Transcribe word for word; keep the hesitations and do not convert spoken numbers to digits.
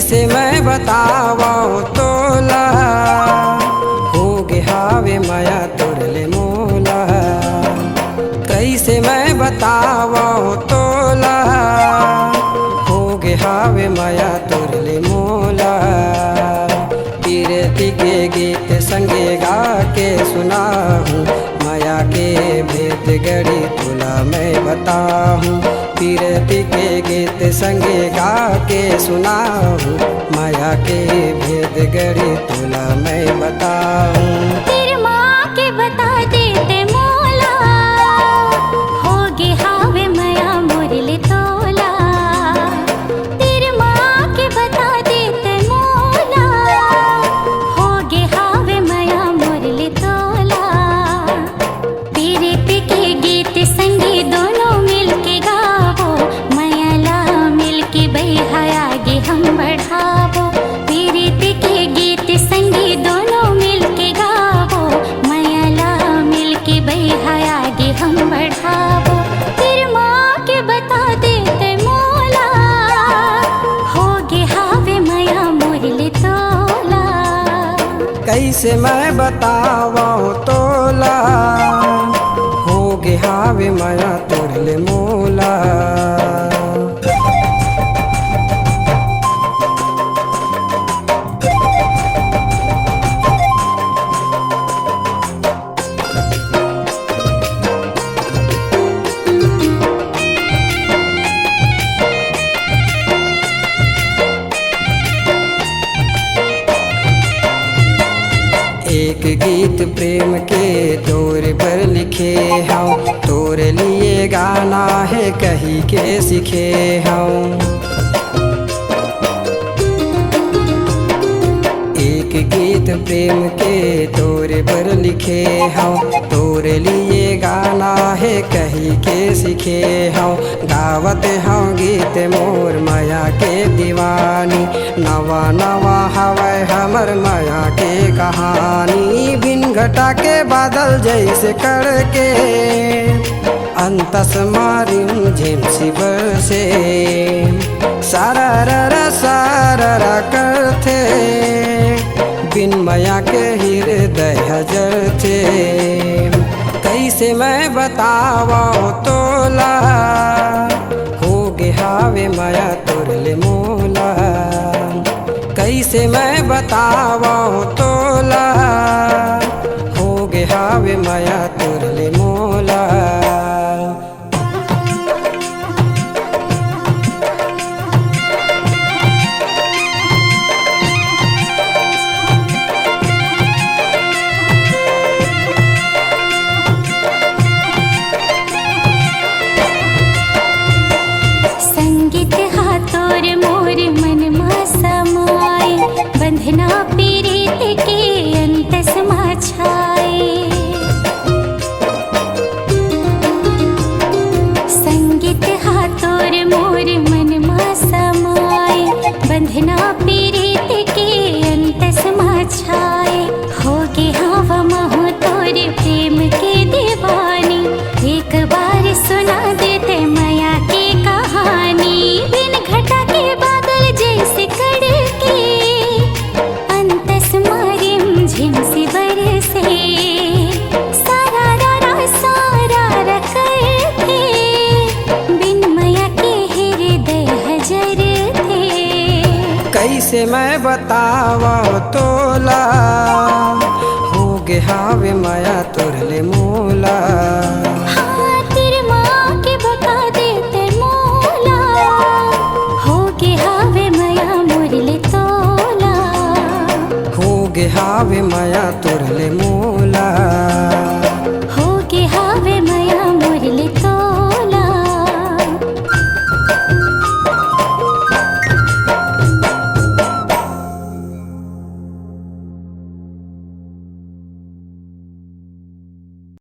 से मैं बतावं तोला, हो गे हावे मया तोर ले मोला। कइसे मैं बतावं तोला, हो गे हावे मया तोर ले मोला। पीरती के गीत संगे गा के सुनाहूँ, मया के भेद गढ़ी तोला मैं बताहूँ। पीरती के गीत संगे गा के सुनाहूँ, मया के भेद गढ़ी तोला मैं बताहूँ। तेरे माँ के बता देते मोला, हो गे हावे मया मोर ले तोला। तेरे माँ के बता देते मोला, हो गे हावे मया मोर ले तोला। पीरित के गीत संगी दोनों मिलके गावो, मया ला मिलके बइहा आगे हम बढ़ावो। पीरित के गीत संगी दोनों मिलके गावो, मया ला मिलके बइहा आगे हम बढ़ावो। तेरे माँ के बता देते मोला, हो गे हावे मया मोर ले तोला। कइसे मैं बतावं तोला, हो गे हावे मया तोर ले मोला। एक गीत प्रेम के तोर बर लिखे हंव, तोर लिए गाना हे कहि के सीखे हंव। एक गीत प्रेम के तोर बर लिखे हंव, तोर लिए गाना हे कहि के सीखे हंव। गावत हंव गीत मोर मया के दीवानी, नवा नवा हवय हमर मया के कहानी। बिन घटा के बादल जइसे कड़के, अंतस मा रिम झिम सी बरसे। सारा रा रा सारा रा करथे, बिन मया के हृदय ह जरथे। कइसे मैं बतावं तोला, हो गे हावे मया तोर ले मोला। कइसे मैं बतावं तोला, हो गे हावे मया तोर ले मोला। संगीत हा तोर मोर मन मा समाए, बंधना पीरित के अंतस मा छाए। संगीत हा तोर मोर मन मा समाए, बंधना पीरित के अंतस मा छाए। हो गे हावं महूं तोर प्रेम के दीवानी, एक बार सुना देते मया के कहानी। बिन घटा के बादल जइसे कड़के, अंतस मा रिम झिम सी बरसे। सारा रा रा सारा रा करथे, बिन मया के हृदय ह जरथे। कइसे मैं बतावं तोला, हो गे हावे मया तोर ले मोला। हाँ, तेरे माँ के बता देते मोला, हो गे हावे मया मोर ले तोला। हो गे हावे मया तोर ले